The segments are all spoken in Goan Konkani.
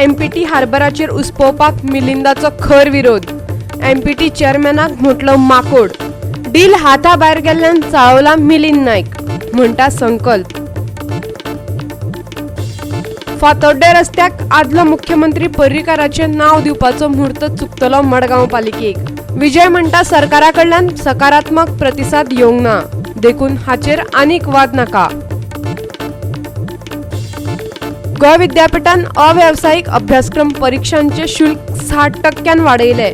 एमपीटी हार्बराचेर उसपोवपाक मिलिंदाचो खर विरोध. एमपीटी चेअरमॅनाक म्हटलो माकोड. डील हाता भायर गेल्ल्यान चाळवला मिलिंद नायक, म्हणटा संकल्प. फातोड्डे रस्त्याक आदलो मुख्यमंत्री पर्रीकाराचें नांव दिवपाचो म्हूर्त चुकतलो मडगांव पालिकेक. विजय म्हणटा सरकारा कडल्यान सकारात्मक प्रतिसाद येवंक ना, देखून हाचेर आनीक वाद नाका. गोंय विद्यापिठान अवेवसायीक अभ्यासक्रम परिक्षांचे शुल्क 60% वाडयले.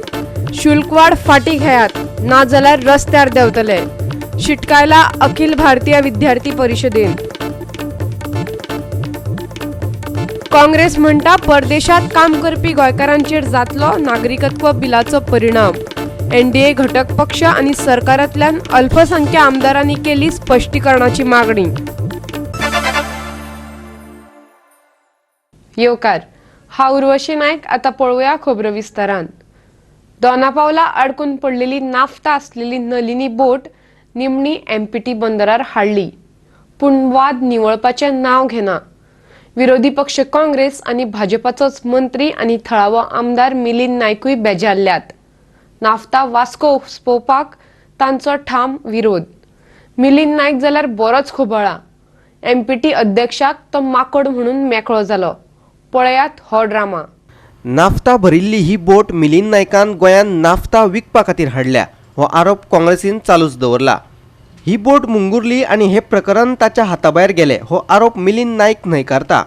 शुल्क वाड फाटीं घेयात, नाजाल्यार रस्त्यार देंवतले, शिटकायला अखिल भारतीय विद्यार्थी परिशदेन. काँग्रेस म्हणटा परदेशात काम करपी गोंयकारांचेर जातलो नागरिकत्व बिलाचो परिणाम. एनडीए घटक पक्ष आनी सरकारांतल्यान अल्पसंख्य आमदारांनी केली स्पश्टीकरणाची मागणी. येवकार, हांव उर्वशी नायक. आतां पळोवया खबरो विस्तारान. दोनापावला अडकून पडलेली नाफ्ता आसलेली नलिनी बोट निमणी एमपीटी बंदरार हाडली, पूण वाद निवळपाचें नांव घेना. विरोधी पक्ष काँग्रेस आनी भाजपाचोच मंत्री आनी थळावो आमदार मिलिंद नायकूय बेजारल्यात. नाफ्ता वास्को उसपोवपाक तांचो ठाम विरोध. मिलिंद नायक जाल्यार बरोच खुबळ्ळा. एमपीटी अध्यक्षाक तो माकोड म्हणून मेकळो जालो. पळयात हो ड्रामा. नाफ्ता भरिल्ली ही बोट मिलिंद नायकान गोंयांत नाफ्ता विकपा खातीर हाडल्या हो आरोप काँग्रेसीन चालूच दवरला. ही बोट मुंगुरली आनी हे प्रकरण ताच्या हाताभायर गेले हो आरोप मिलिंद नायक न्हयकारता,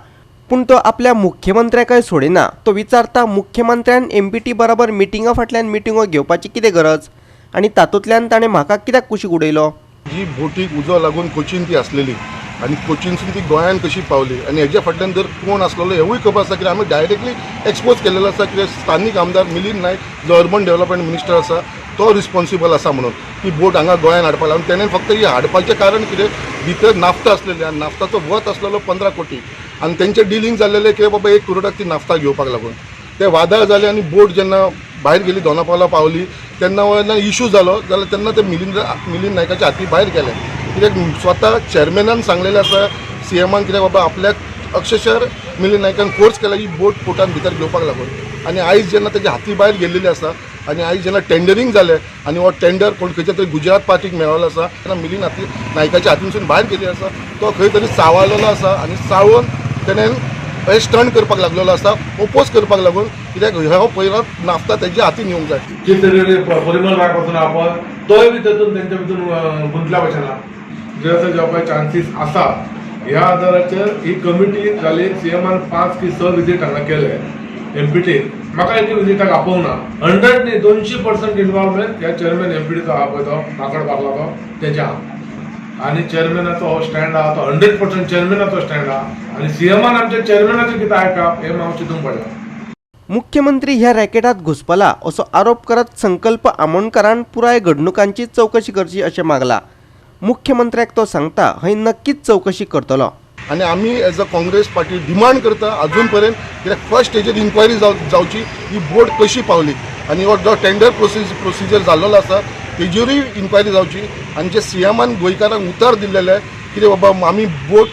पूण तो आपल्या मुख्यमंत्र्याकय सोडिना. तो विचारता, मुख्यमंत्र्यान एमपीटी बरोबर मिटिंगा फाटल्यान मिटिंगो घेवपाची कितें गरज आनी तातूंतल्यान ताणें म्हाका कित्याक कुशीक उडयलो? जी बोटीक उजो लागून कोचीन ती आसलेली आनी कोचीनसून ती गोंयान कशी पावली आनी हेज्या फाटल्यान जर कोण आसलेलो हेवूय खबर आसा, कित्याक आमी डायरेक्टली एक्सपोज केलेलो आसा कित्याक स्थानीक आमदार मिलिंद नायक जो अर्बन डेव्हलपमेंट मिनिस्टर आसा तो रिस्पॉन्सिबल आसा म्हणून ती बोट हांगा गोंयान हाडपाक लागून. तेणें फक्त ही हाडपाचें कारण कितें, भितर नाफ्ता आसलेली आनी नाफ्ताचो वत आसलेलो 15 कोटी आनी तेंचें डिलींग जाल्लेलें कितें बाबा 1 करोडाक ती नाफ्ता घेवपाक लागून ते वादळ जाले आनी बोट जेन्ना भायर गेली, दोनापावला पावली तेन्ना जेन्ना इशू जालो जाल्यार तेन्ना ते मिलिंद मिलिंद नायकाच्या हाती भायर गेले, कित्याक स्वता चेअरमॅनान सांगलेलें आसा सीएमान, कित्याक बाबा आपल्याक अक्षरशः मिलिंद नायकान फोर्स केला ही बोट पोर्टान भितर घेवपाक लागून. आनी आयज जेन्ना तेज्या हाती भायर गेल्लेली आसा आनी आयज जेन्ना टेंडरींग जालें आनी हो टेंडर कोण खंयच्या तरी गुजरात पार्टीक मेळिल्लो आसा, तेन्ना मिलिंद हाती नायकाच्या हातीनसून भायर गेल्ली आसा. तो खंय तरी चावालेलो आसा आनी चाळोवन तेणें हे स्टंट करपाक लागलेलो आसा, ओपोज करपाक लागून, कित्याक हो पयलो नाफ्ता तेज्या हातीन येवंक जाय. चीफ सेक्रेटरी परिमल राय पासून आपण तोय बी तेतून तेंच्या भितून गुंतल्या भशेन आहा. जे जावपाचे चान्सीस आसा ह्या आधाराचेर ही कमिटी जाली. सीएमान 5 की 6 विजीट हांगा केले एमपीटीन. म्हाका एके विजिटाक आपोवंक ना. 100 न्ही, 200% इन्वॉल्वमेंट ह्या चेअरमॅन एमपीटीचो आहा पळय, तो माकड बागला तो तेच्या आहा. आनी चेअरमॅनाचो हो स्टँड आहा, तो 100% चेअरमॅनाचो स्टँड आहा आनी सीएमान आमच्या चेअरमॅनाचें कितें आयकप हें हांव चिंतूंक पडलां. मुख्यमंत्री ह्या रॅकेटात घुसपला असो आरोप करत संकल्प आमोणकारान पुराय घडणुकांची चवकशी करची अशें मागला. मुख्यमंत्र्याक तो सांगता, हय नक्कीच चवकशी करतलो. आनी आमी as a Congress party demand करता अजून पर्यंत, कित्याक फर्स्ट स्टेजीर इन्क्वायरी जावची, ही बोट कशी पावली आनी हो जो टेंडर प्रोसिजर जाल्लो आसा तेजेरूय इन्क्वायरी जावची. आनी जे सीएमान गोंयकारांक उतर दिल्लेलें कितें बाबा आमी बोट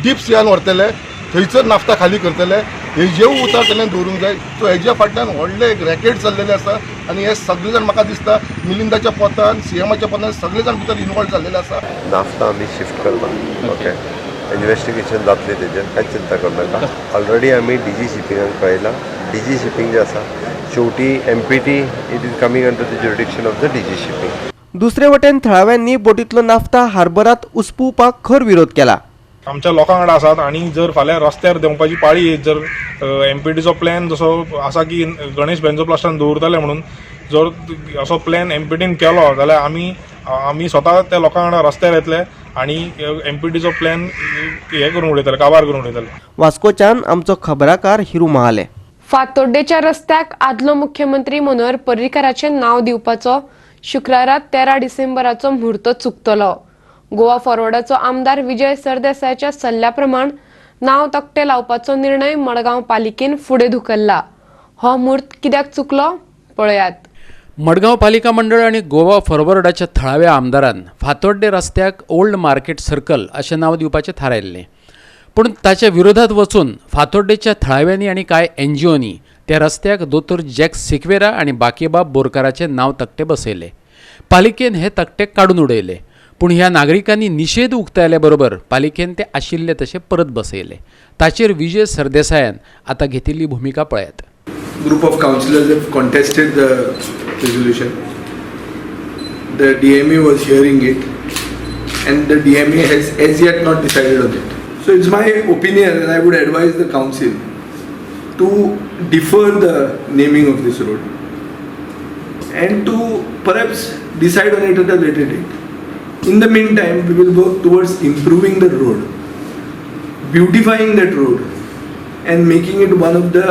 डीप सियान व्हरतले, थंयसर नाफ्ता खाली करतले, हेजेवूय उतर तेणें दवरूंक जाय. सो हेज्या फाटल्यान व्हडलें एक रॅकेट चल्लेलें आसा आनी हे सगळे जाण म्हाका दिसता मिलिंदाच्या पोतान, सीएमाच्या पोतान सगळे जाण भितर इन्वॉल्व जाल्लेले आसा. नाफ्ता आमी शिफ्ट करता. ओके, इन्वेस्टिगेशन जातलें तेजेर, कांयच चिंता करूं नाका. ऑलरेडी आमी D G शिपिंगाक कळयलां. D G shipping जें आसा, शेवटी MPT, it is coming under the jurisdiction of the DG Shipping. दुसरे वटेन थळाव्यांनी बोटींतलो नाफ्ता हार्बरात उसपुवपाक खर विरोध केला. आमच्या लोकां वांगडा आसात आनी जर फाल्यां रस्त्यार देंवपाची पाळी येत, जर एमपीटीचो प्लॅन जसो आसा की गणेश बेंजोप्लास्टान दवरतले म्हणून, जर असो प्लॅन एमपीटीन केलो जाल्यार आमी स्वता त्या लोकां वांगडा रस्त्यार येतले आनी एमपीटीचो प्लॅन हे करून उडयतले, काबार करून उडयतले. वास्कोच्यान आमचो खबराकार हिरू महाले. फातोड्डेच्या रस्त्याक आदलो मुख्यमंत्री मनोहर पर्रीकाराचें नांव दिवपाचो शुक्रारा 13 डिसेंबराचो म्हूर्त चुकतलो. गोवा फॉरवर्डाचो आमदार विजय सरदेसायाच्या सल्ल्या प्रमाण नांव तकटे लावपाचो निर्णय मडगांव पालिकेन फुडें धुकल्ला. हो म्हूर्त कित्याक चुकलो, पळयात. मडगांव पालिका मंडळ आनी गोवा फॉरवर्डाच्या थळाव्या आमदारान फातोड्डे रस्त्याक ओल्ड मार्केट सर्कल अशें नांव दिवपाचें थारायल्लें. पूण ताच्या विरोधात वचून फातोड्डेच्या थळाव्यांनी आनी कांय एनजीओनी त्या रस्त्याक दोतोर जॅक सिक्वेरा आनी बाकीबाब बोरकाराचे नांव तकटे बसयले. पालिकेन हे तकटे काडून उडयले, पूण ह्या नागरिकांनी निशेध उक्तायल्या बरोबर पालिकेन ते आशिल्ले तशे परत बसयले. ताचेर विजय सरदेसायान आतां घेतिल्ली भुमिका पळयात. Group of councillors have contested the resolution. The DME was hearing it, and the DME has as yet not decided on it. So it's my opinion, and I would advise the council to defer the naming of this road and to perhaps decide on it at a later date. In the meantime, we will work towards improving the road, beautifying that road, and making it one of the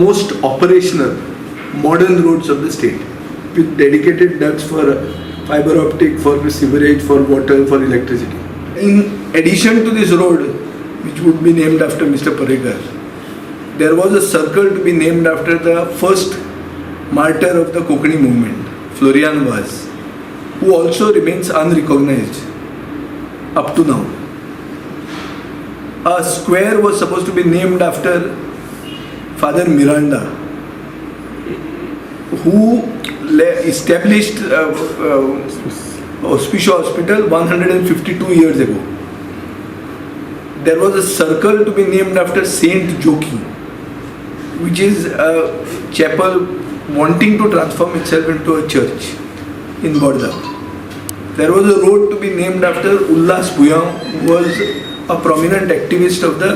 most operational modern roads of the state, with dedicated ducts for fiber optic, for sewerage, for water, for electricity. In addition to this road, which would be named after Mr. Parrikar, there was a circle to be named after the first martyr of the Konkani movement, Florian Vaz, who also remains unrecognized up to now. A square was supposed to be named after Father Miranda, who established Hospicio Hospital 152 years ago. There was a circle to be named after Saint Joki, which is a chapel wanting to transform itself into a church in Borda. There was a road to be named after Ullas Buyao, who was a prominent activist of the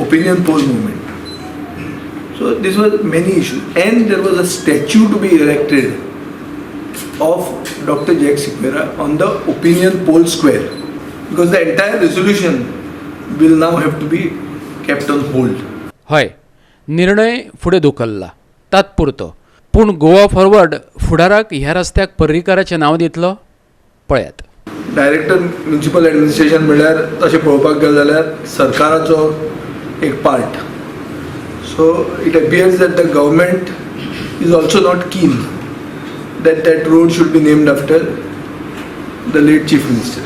opinion poll movement. So this was many issues, and there was a statue to be erected of Dr. Jack Sequeira on the opinion poll square, because the entire resolution will now have to be kept on hold. हय, निर्णय फुडें धुकल्ला तात्पुरतो, पूण गोवा फॉरवर्ड फुडाराक ह्या रस्त्याक पर्रीकाराचें नांव दितलो, पळयात. डायरेक्टर म्युनिसिपल एडमिनिस्ट्रेशन म्हणल्यार तशें पळोवपाक गेलें जाल्यार सरकाराचो एक part. So it appears that the government is also not keen that that road should be named after the late chief minister.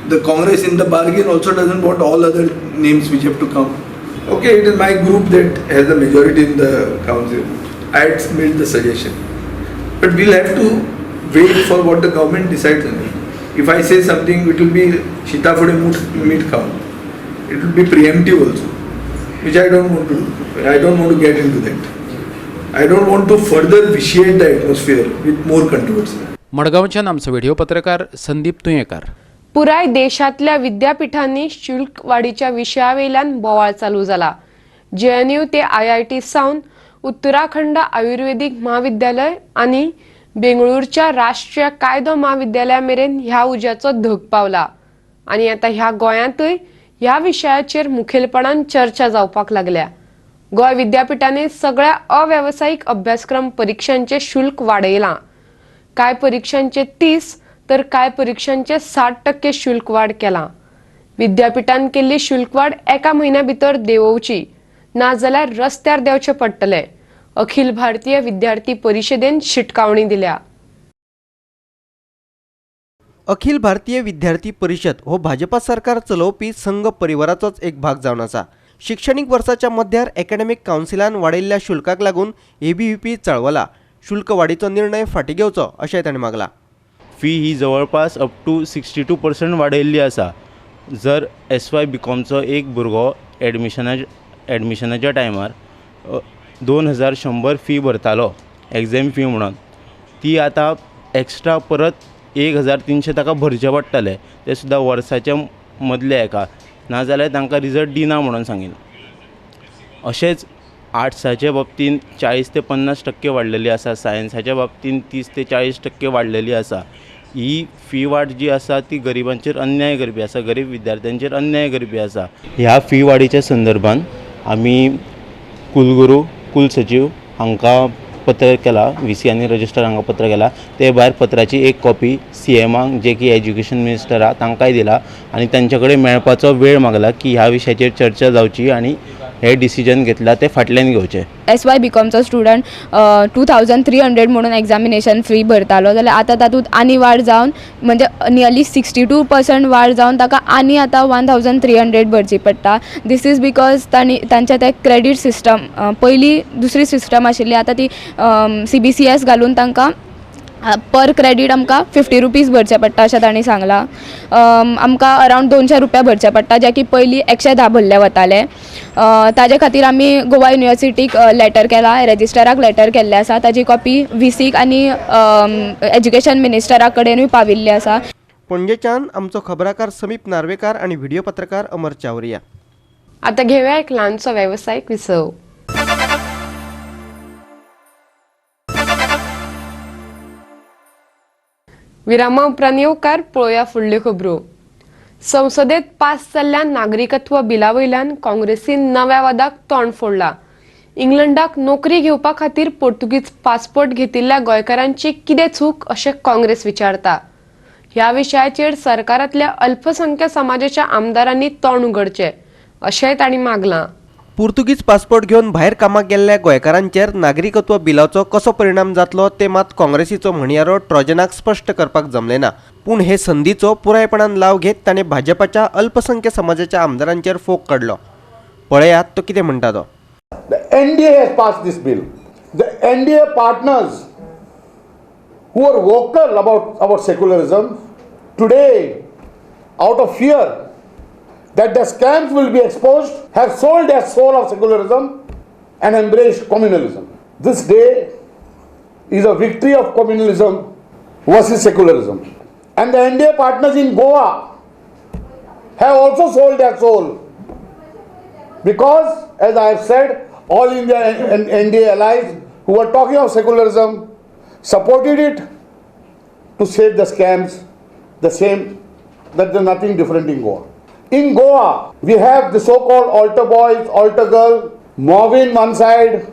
The Congress in the bargain also doesn't want all other names which have to come. Okay, it is my group that has the majority in the council. I had made the suggestion. But we'll have to wait for what the government decides on it. If I say something, it will be शीता फुडें मीठ खावप. It will be preemptive also, which I don't want to do. I don't want to get into that. I don't want to further vitiate the atmosphere with more controversy. मडगांवच्यान आमचो व्हिडिओ पत्रकार संदीप तुयेंकार. पुराय देशांतल्या विद्यापिठांनी शुल्क वाडीच्या विशयावेल्यान बोवाळ चालू जाला. जेएनयू ते आयआयटी सावन उत्तराखंड आयुर्वेदीक म्हाविद्यालय आनी बेंगळुरूच्या राष्ट्रीय कायदो म्हाविद्यालया मेरेन ह्या उज्याचो धग पावला आनी आतां ह्या गोंयांतूय ह्या विशयाचेर मुखेलपणान चर्चा जावपाक लागल्या. गोंय विद्यापिठांनी सगळ्या अवेवसायीक अभ्यासक्रम परिक्षांचे शुल्क वाडयलां. कांय परिक्षांचे 30 तर कांय परिक्षांचे 60% शुल्क वाड केलां. विद्यापिठान केल्ली शुल्कवाड एका म्हयन्या भितर देंवोवची, नाजाल्यार रस्त्यार देंवचें पडटलें, अखिल भारतीय विद्यार्थी परिशदेन शिटकावणी दिल्या. अखिल भारतीय विद्यार्थी परिशद हो भाजपा सरकार चलोवपी संघ परिवाराचोच एक भाग जावन आसा. शिक्षणीक वर्साच्या मध्यार एकॅडमीक कावन्सिलान वाडयल्ल्या शुल्काक लागून एबीव्हीपी चळवला. शुल्क वाडीचो निर्णय फाटीं घेवचो अशें ताणें मागलां. फी ही जवळपास अप टू 62% वाडयल्ली आसा. जर एस वाय बी कॉमचो एक भुरगो एडमिशनाच्या टायमार 2100 फी भरतालो एग्जॅम फी म्हणून, ती आतां एक्स्ट्रा परत 1300 ताका भरचे पडटले, ते सुद्दां वर्साच्या मदल्या हेका, नाजाल्यार तांकां रिजल्ट दिना म्हणून सांगिल्लें. अशेंच आर्ट्साच्या बाबतीन 40 ते 50% वाडलेली आसा, सायन्साच्या बाबतीन 30 ते 40% वाडलेली आसा. ही फी वाड जी आसा ती गरिबांचेर अन्याय करपी आसा, गरीब विद्यार्थ्यांचेर अन्याय करपी आसा. ह्या फी वाडीच्या संदर्भान आमी कुलगुरू, कुलसचीव हांकां पत्र केलां, व्ही सी आनी रजिस्ट्रार हांकां पत्र केलां. ते भायर पत्राची एक कॉपी सी एमाक, जे की एज्युकेशन मिनिस्टर आहा, तांकांय दिला आनी तांचे कडेन मेळपाचो वेळ मागला की ह्या विशयाचेर चर्चा जावची आनी हे डिसिजन घेतला ते फाटल्यान घेवचें. एस वाय बीकॉमचो स्टुडंट 2300 म्हणून एग्जामिनेशन फी भरतालो, जाल्यार आतां तातूंत आनी वाड जावन, म्हणजे नियरली 62% वाड जावन ताका आनी आतां 1300 भरची पडटा. This is because तांणी तांचे ते क्रेडीट सिस्टम, पयलीं दुसरी सिस्टम आशिल्ली, आतां ती सीबीसीएस घालून तांकां पर क्रेडीट आमकां 50 रुपीज भरचे पडटा अशें तांणी सांगलां. आमकां अरावंड 200 रुपया भरचे पडटा, जे की पयलीं 110 भरले वताले. ताजे खातीर आमी गोवा युनिवर्सिटीक लेटर केला, रेजिस्ट्राराक लेटर केल्लें आसा. ताजी कॉपी व्हीसीक आनी एज्युकेशन मिनिस्टरा कडेनूय पाविल्ली आसा. पणजेच्यान आमचो खबराकार समीप नार्वेकार आनी व्हिडिओ पत्रकार अमर चावरिया. आता घेऊया एक ल्हानसो वेवसायीक विसव. विरामा उपरांत येवकार. पळोवया फुडल्यो खबरो. संसदेत पास जाल्ल्या नागरिकत्व बिला वयल्यान काँग्रेसीन नव्या वादाक तोंड फोडला. इंग्लंडाक नोकरी घेवपा खातीर पोर्तुगीज पासपोर्ट घेतिल्ल्या गोंयकारांची कितें चूक, अशें काँग्रेस विचारता. ह्या विशयाचेर सरकारांतल्या अल्पसंख्य समाजाच्या आमदारांनी तोंड उगडचें, अशेंय तांणी मागलां. पुर्तुगीज पासपोर्ट घेवन भायर कामाक गेल्ल्या गोंयकारांचेर नागरिकत्व बिलाचो कसो परिणाम जातलो ते मात काँग्रेसीचो म्हणयारो ट्रॉजनाक स्पश्ट करपाक जमलें ना. पूण हे संदीचो पुरायपणान लाव घेत ताणें भाजपाच्या अल्पसंख्य समाजाच्या आमदारांचेर फोग काडलो. पळयात तो कितें म्हणटा तो. The NDA has passed this bill. The NDA partners who are vocal about secularism today, out of fear that their scams will be exposed, have sold their soul of secularism and embraced communalism. This day is a victory of communalism versus secularism. And the NDA partners in Goa have also sold their soul because, as I have said, all India and NDA allies who were talking of secularism supported it to save the scams, the same, that there's nothing different in Goa. In Goa, we have the so-called altar boys, altar girl, Mauvin one side,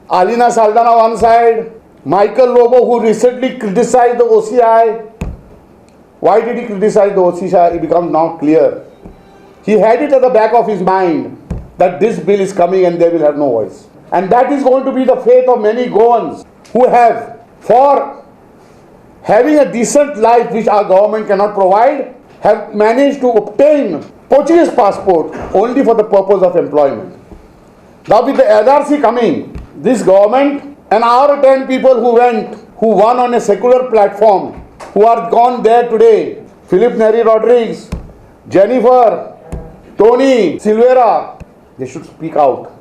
Alina Saldana one side, Michael Lobo, who recently criticized the OCI. Why did he criticize the OCI? It becomes now clear. He had it at the back of his mind that this bill is coming and they will have no voice. And that is going to be the fate of many Goans who have, for having a decent life which our government cannot provide, have managed to obtain Portuguese passport only for the purpose of employment. Now with the NRC coming, this government and our 10 people who went, who won on a secular platform, who are gone there today, Philip Neri Rodrigues, Jennifer, Tony Silveira, they should speak out.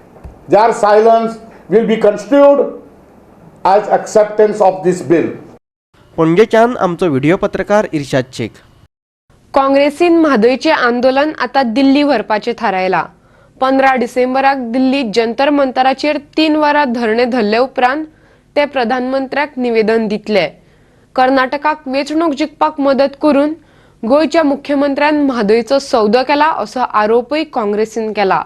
Their silence will be construed as acceptance of this bill. पणजेच्यान आमचो व्हिडिओ पत्रकार इर्शाद शेख. काँग्रेसीन म्हादयचें आंदोलन आतां दिल्ली व्हरपाचें थारायलां. 15 डिसेंबराक दिल्लीत जंतर मंतराचेर 3 वरां धरणें धरले उपरांत ते प्रधानमंत्र्याक निवेदन दितले. कर्नाटकाक वेंचणूक जिखपाक मदत करून गोंयच्या मुख्यमंत्र्यान म्हादयचो सौदो केला, असो आरोपूय काँग्रेसीन केला.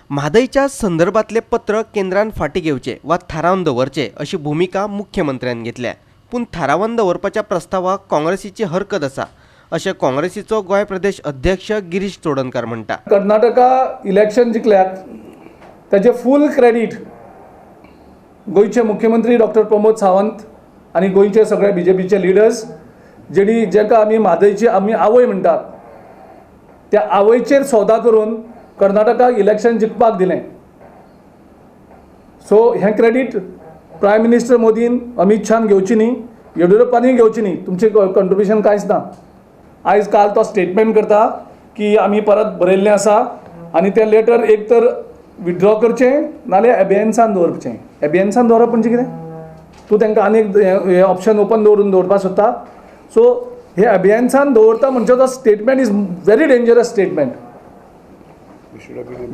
म्हादयच्या संदर्भातले पत्र केंद्रान फाटीं घेवचे वा थारावन दवरचे, अशी भुमिका मुख्यमंत्र्यान घेतल्या. पूण थारावन दवरपाच्या प्रस्तावाक काँग्रेसीची हरकत आसा, अशें काँग्रेसीचो गोंय प्रदेश अध्यक्ष गिरीश चोडणकार म्हणटा. कर्नाटका इलेक्शन जिखल्यात ताजें फूल क्रेडीट गोंयचे मुख्यमंत्री डॉक्टर प्रमोद सावंत आनी गोंयचे सगळे बीजेपीचे लिडर्स, जेणी जेका आमी म्हादयची आमी आवय म्हणटात, त्या आवयचेर सौदा करून कर्नाटकाक इलेक्शन जिखपाक दिलें. सो हें क्रेडीट प्रायम मिनिस्टर मोदीन, अमीत शान घेवची न्ही, येडियुरप्पानूय घेवची न्ही. तुमचें कंट्रिब्युशन कांयच ना. आयज काल तो स्टेटमेंट करता की आमी परत बरयल्लें आसा आनी तें लेटर एक तर विथड्रॉ करचें नाल्यार एबियन्सान दवरचें. एबियन्सान दवरप म्हणजे कितें? तूं तांकां आनी एक हें ऑप्शन ओपन दवरून दवरपाक सोदता. सो हे एबियन्सान दवरता म्हणजे तो statement is very dangerous statement.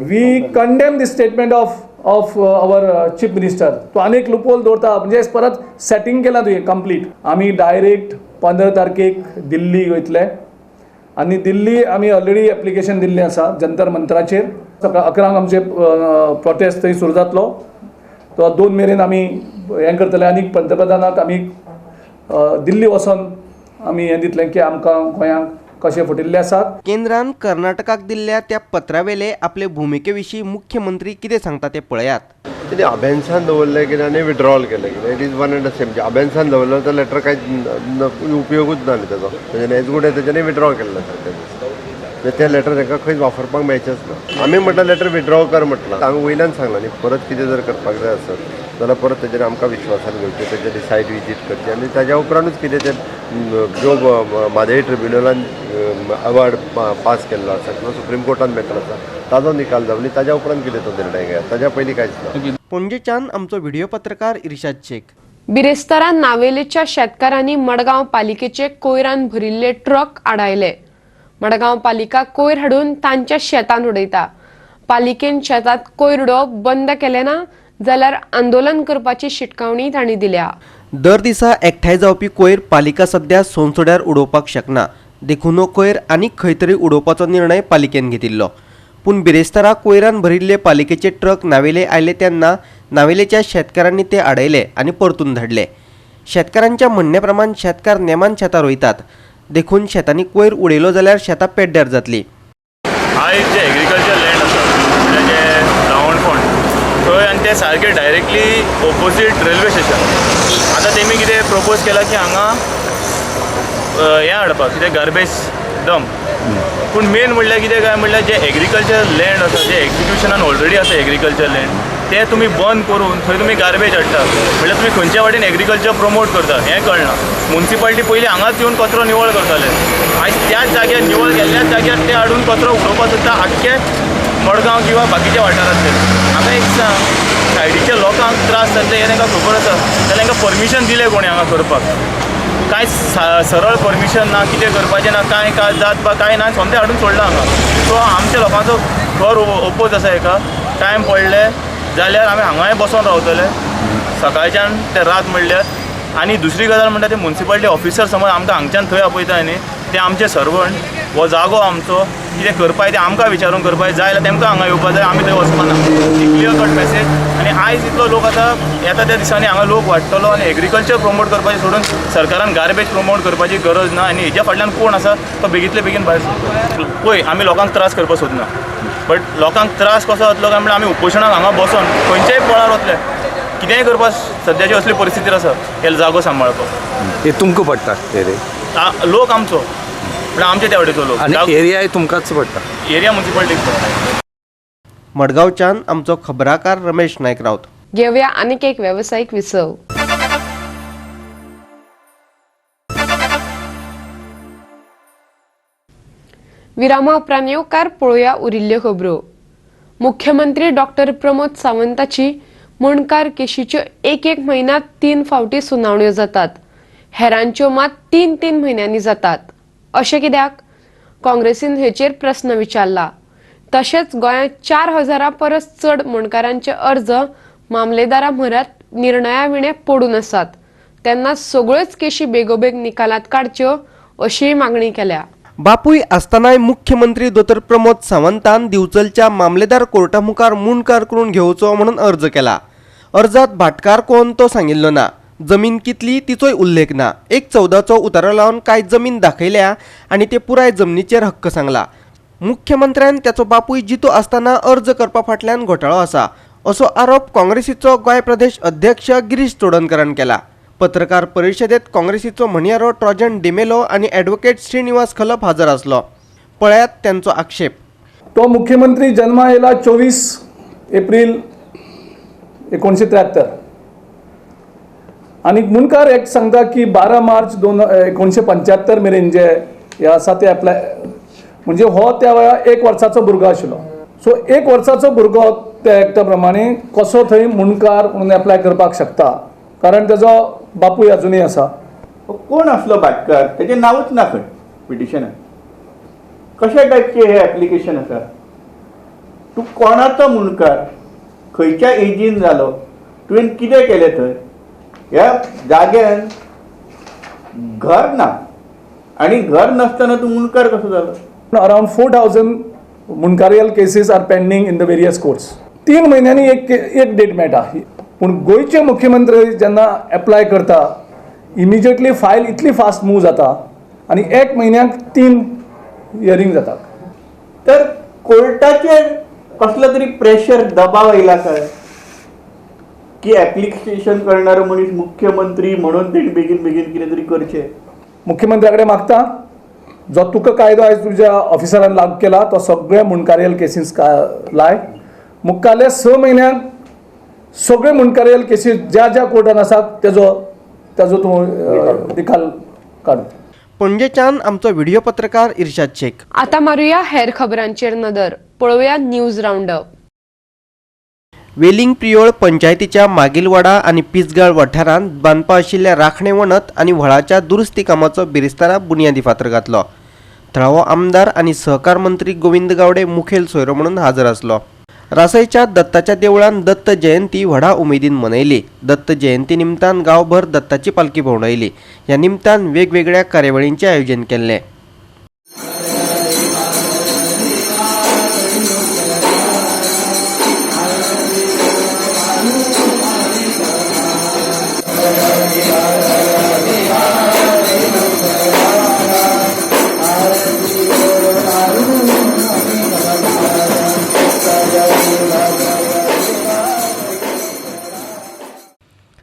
We condemn the statement of our chief minister. तूं आनीक लुपोल दवरता म्हणजे परत सेटींग केलां तुवें कंप्लीट. आमी डायरेक्ट 15 तारखेक दिल्ली वयतले आनी दिल्ली आमी ऑलरेडी एप्लिकेशन दिल्लें आसा. जंतर मंतराचेर सकाळ 11ंक आमचे प्रोटेस्ट थंय सुरू जातलो. तो 2 मेरेन आमी हें करतले आनी पंतप्रधानाक आमी दिल्ली वचोन आमी हें दितले की आमकां गोंयांक कशे फुटिल्ले आसात. केंद्रान कर्नाटकाक दिल्ल्या त्या पत्रावेले आपले भुमिके विशीं मुख्यमंत्री कितें सांगता ते पळयात. तेणी अबेन्सान दवरलें कितें आनी विड्रॉल केलें कितें, it is one and the same. अबेन्सान दवरलो तर लेटर कांय उपयोगूच ना न्ही ताजो, तेज्यान एज गूड एज तेज्यानी विड्रॉ केल्लें सारकें. तें लेटर तांकां खंयच वापरपाक मेळचेंच ना. आमी म्हटल्यार लेटर विड्रॉ कर म्हटलां, आमी वयल्यान सांगलां न्ही परत कितें जर करपाक जाय आसत जाल्यार परत तेजेर आमकां विश्वासान घेवचें, तेजेर सायट विजीट करची आनी ताज्या उपरांतूच कितें तें जो म्हादय ट्रिब्युनलान अवॉर्ड पास केल्लो आसा किंवा सुप्रीम कोर्टान मॅटर आसा ताजो निकाल जावन ताज्या उपरांत कितें तो निर्णय घेयात, ताज्या पयलीं कांयच ना. पणजेच्यान आमचो व्हिडिओ पत्रकार इर्शाद शेख. बिरेस्तारा नावेलेच्या शेतकारांनी मडगांव पालिकेचे कोयरान भरिल्ले ट्रक आडायले. मडगांव पालिका कोयर हाडून तांच्या शेतांत उडयता. पालिकेन शेतांत कोयर उडोवप बंद केलें ना जाल्यार आंदोलन करपाची शिटकावणी तांणी दिल्या. दर दिसा एकठांय जावपी कोयर पालिका सध्या सोनसोड्यार उडोवपाक शकना, देखून हो कोयर आनीक खंय तरी उडोवपाचो निर्णय पालिकेन घेतिल्लो. पूण बिरेस्तारा कोयरान भरिल्ले पालिकेचे ट्रक नावेले आयले तेन्ना नावेलेच्या शेतकारांनी ते आडयले आनी परतून धाडले. शेतकारांच्या म्हणण्या प्रमाण शेतकार नेमान शेतां रोयतात, देखून शेतांनी कोयर उडयलो जाल्यार शेतां पेड्ड्यार जातली. आयज जे एग्रीकल्चर लँड आसा म्हणजे जे रावणफोंड थंय आनी ते सारके डायरेक्टली ओपोजीट रेल्वे स्टेशन. आतां तेमी कितें प्रपोज केलां की हांगा हें हाडपाक कितें गार्बेज डंप. पूण मेन म्हणल्यार कितें काय म्हणल्यार जे एग्रीकल्चर लँड आसा जे एक्जिक्युशनान ऑलरेडी आसा एग्रीकल्चर लँड ते तुमी बंद करून थंय तुमी गार्बेज हाडटा म्हणल्यार तुमी खंयच्या वाटेन एग्रीकल्चर प्रमोट करता हें कळना. मुन्सिपालिटी पयलीं हांगाच येवन कचरो निवळ करताले, आयज त्याच जाग्यार निवळ केल्ल्याच जाग्यार ते हाडून कचरो उडोवपाक सोदता आख्खे मडगांव किंवा बाकीच्या वाठारांतले. हांगा एक सांग, सायडीच्या लोकांक त्रास जातले हें तांकां खबर आसा जाल्यार तांकां परमिशन दिलें कोणें हांगा करपाक? कांय सरळ परमिशन ना, कितें करपाचें ना, कांय काय जात बा कांय ना, सोमतें हाडून सोडलां हांगा. सो आमच्या लोकांचो खर ओपोज आसा हेका. टायम पडले जाल्यार आमी हांगाय बसोन रावतले सकाळच्यान ते रात म्हणल्यार. आनी दुसरी गजाल म्हणटा ते मुन्सिपालिटी ऑफिसर समज आमकां हांगच्यान थंय आपयता न्ही, ते आमचे सर्वंट, हो जागो आमचो, कितें करपाक तें आमकां विचारून करपाक जाय जाल्यार तेमकां हांगा येवपाक जाय, आमी थंय वचपाना. ही क्लियर कट मॅसेज. आनी आयज इतलो लोक आतां येता त्या दिसांनी हांगा लोक वाडटलो आनी एग्रीकल्चर प्रमोट करपाचें सोडून सरकारान गार्बेज प्रमोट करपाची गरज ना. आनी हेज्या फाटल्यान कोण आसा तो बेगींतले बेगीन भायर सरतलो. पळय आमी लोकांक त्रास करपाक सोदना, बट लोकांक त्रास कसो जातलो काय म्हणल्यार आमी उपोशणाक हांगा बसोन खंयच्याय पोळार वतले, कितेंय करपाक सद्याची असली परिस्थिती आसा हे जागो सांबाळपाक. हे तुमकां पडटा लोक आमचो म्हणल्यार आमचे त्या वाटेचो लोक आनी एरियाय तुमकांच पडटा, एरिया मुन्सिपालिटीक पडटा. मडगांवच्यान आमचो खबराकार रमेश नायक राऊत. घेवया आनीक एक वेवसायीक विसव. विरामा उपरांत येवकार पळोवया उरिल्ल्यो खबरो. मुख्यमंत्री डॉक्टर प्रमोद सावंताची मुणकार केशीच्यो एक एक म्हयन्यांत 3 फावटी सुनावण्यो जातात, हेरांच्यो मात 3-3 म्हयन्यांनी जातात. अशें कित्याक? काँग्रेसीन हेचेर प्रस्न विचारला. तशेंच गोंयांत 4000 परस चड मुणकारांचे अर्ज मामलेदारा म्हऱ्यांत निर्णया विणें पडून आसात, तेन्ना सगळ्योच केशी बेगोबेग निकालात काडच्यो अशीय मागणी केल्या. बापूय आसतनाय मुख्यमंत्री दोतोर प्रमोद सावंतान दिवचलच्या मामलेदार कोर्टा मुखार मुणकार करून घेवचो म्हणून अर्ज केला. अर्जात भाटकार कोण तो सांगिल्लो ना, जमीन कितली तिचोय उल्लेख ना. 1/14चो उतारो लावन कांय जमीन दाखयल्या आनी ते पुराय जमनीचेर हक्क सांगला. मुख्यमंत्र्यान त्याचो बापूय जितो आसतना अर्ज करपा फाटल्यान घोटाळो आसा असो आरोप काँग्रेसीचो गोंय प्रदेश अध्यक्ष गिरीश चोडणकरान केला. पत्रकार परिशदेत काँग्रेसीचो म्हणयारो ट्रॉजन डिमेलो आनी ॲडव्होकेट श्रीनिवास खलप हजर आसलो. पळयात त्यांचो आक्षेप. तो मुख्यमंत्री जन्मा आयला 24 एप्रिल 1973 आनी मुणकार एक्ट सांगता की 12 मार्च 1975 मेरेन जे हे आसा ते एप्लाय, म्हणजे हो त्या वेळार 1 वर्साचो भुरगो आशिल्लो. सो 1 वर्साचो भुरगो त्या एक्टा प्रमाणे कसो थंय मुणकार म्हणून एप्लाय करपाक शकता, कारण तेजो बापूय अजुनूय आसा. कोण आसलो भाटकार तेजें नांवूच ना खंय पिटिशनान. कशा टायपचें हें एप्लिकेशन आसा? तूं कोणाचो मुणकार, खंयच्या एजीन जालो, तुवें कितें केलें थंय? ह्या जाग्यान घर ना आनी घर नासतना तूं मुणकार कसो जालो? Around 4000 मुणकारियल cases are pending in the various courts. 3 म्हयन्यांनी एक डेट मेळटा. पूण गोंयचे मुख्यमंत्री जेन्ना एप्लाय करता इमिजिएटली फायल इतली फास्ट मूव जाता आनी 1 म्हयन्याक 3 हियरींग जाता. तर कोर्टाचेर कसलो तरी प्रेशर, दबाव येयला काय की एप्लिकेशन करणारो मनीस मुख्यमंत्री म्हणून तेणी बेगीन बेगीन कितें तरी करचें? मुख्यमंत्र्या कडेन मागता, जो तुका कायदो आयज तुज्या ऑफिसरान लागू केला तो सगळे मुंडकारियल केसीस लाय. मुखाल्ल्या 6 म्हयन्यांक सगळे मुंडकारियल केसीस ज्या ज्या कोर्टान आसात तेजो तूं निकाल काड. पणजेच्यान आमचो व्हिडिओ पत्रकार इर्शाद शेख. आता मारुया हेर खबरांचेर नदर, पळोवया न्यूज रावंडअप. वेलिंग प्रियोळ पंचायतीच्या मागीलवाडा आनी पिसगाळ वाठारांत बांदपा आशिल्ल्या राखणे वणत आनी व्हळाच्या दुरुस्ती कामाचो बिरेस्तारा बुन्यादी फातर घातलो. थळावो आमदार आनी सहकार मंत्री गोविंद गावडे मुखेल सोयरो म्हणून हाजर आसलो. रासयच्या दत्ताच्या देवळान दत्त जयंती व्हडा उमेदीन मनयली. दत्त जयंती निमतान गांवभर दत्ताची पालखी भोंवडायली. ह्या निमतान वेगवेगळ्या कार्यावळींचें आयोजन केल्लें.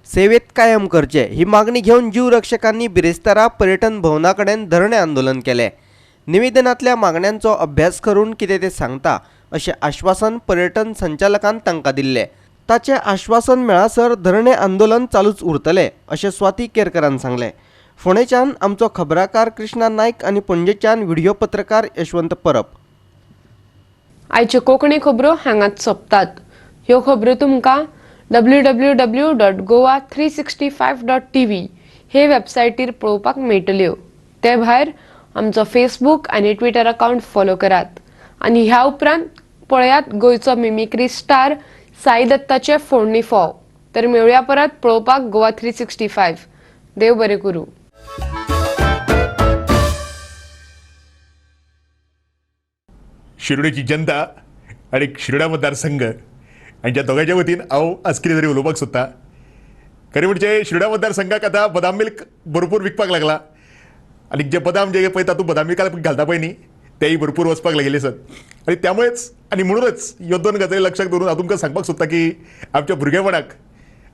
सेवेत कायम करचे ही मागणी घेवन जीवरक्षकांनी बिरेस्तारा पर्यटन भवना कडेन धरणे आंदोलन केलें. निवेदनांतल्या मागण्यांचो अभ्यास करून कितें तें सांगता अशें आश्वासन पर्यटन संचालकान तांकां दिल्लें. ताचें आश्वासन मेळासर धरणे आंदोलन चालूच उरतलें अशें स्वाती केरकरान सांगलें. फोंडेच्यान आमचो खबराकार कृष्णा नायक आनी पणजेच्यान व्हिडिओ पत्रकार यशवंत परब. आयच्यो कोंकणी खबरो हांगाच सोंपतात. ह्यो खबरो तुमकां www.goa365.tv हे वेबसायटीर पळोवपाक मेळटल्यो. ते भायर आमचो फेसबूक आनी ट्विटर अकाउंट फॉलो करात आनी ह्या उपरांत पळयात गोंयचो मिमिक्री स्टार साई दत्ताचे फोडणी फोव. तर मेळुया परत पळोवपाक गोवा 365. देव बरें करूं. शिरोडेची जनता आनी शिरोडा मतदारसंघ हांच्या दोगांच्या वतीन हांव आज कितें तरी उलोवपाक सोदता. खरें म्हणजे शिरोडा मतदारसंघाक आतां बदाम मिल्क भरपूर विकपाक लागला आनी जे बदाम जे पळय तातूंत बदाम मिल्क घालता पळय न्ही तेय भरपूर वचपाक लागिल्ले आसात. आनी त्यामुळेच आनी म्हणूनच ह्यो दोन गजाली लक्षात दवरून हांव तुमकां सांगपाक सोदता की आमच्या भुरगेपणाक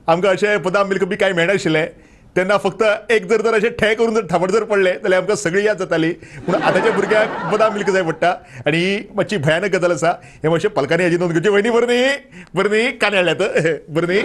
आमकां अशें बदाम मिल्क बी कांय मेळनाशिल्लें तेन्ना फक्त एक जर तर अशें ठे करून जर थापट जर पडलें जाल्यार आमकां सगळी याद जाताली. पूण आतांच्या भुरग्यांक बदाम मिल्क जाय पडटा आनी ही मातशी भयानक गजाल आसा. हें मातशें पालकांनी हेजी नोंद घेवची. वयनी बरें न्ही, बरें न्ही, कान हाडल्यात बरें न्ही.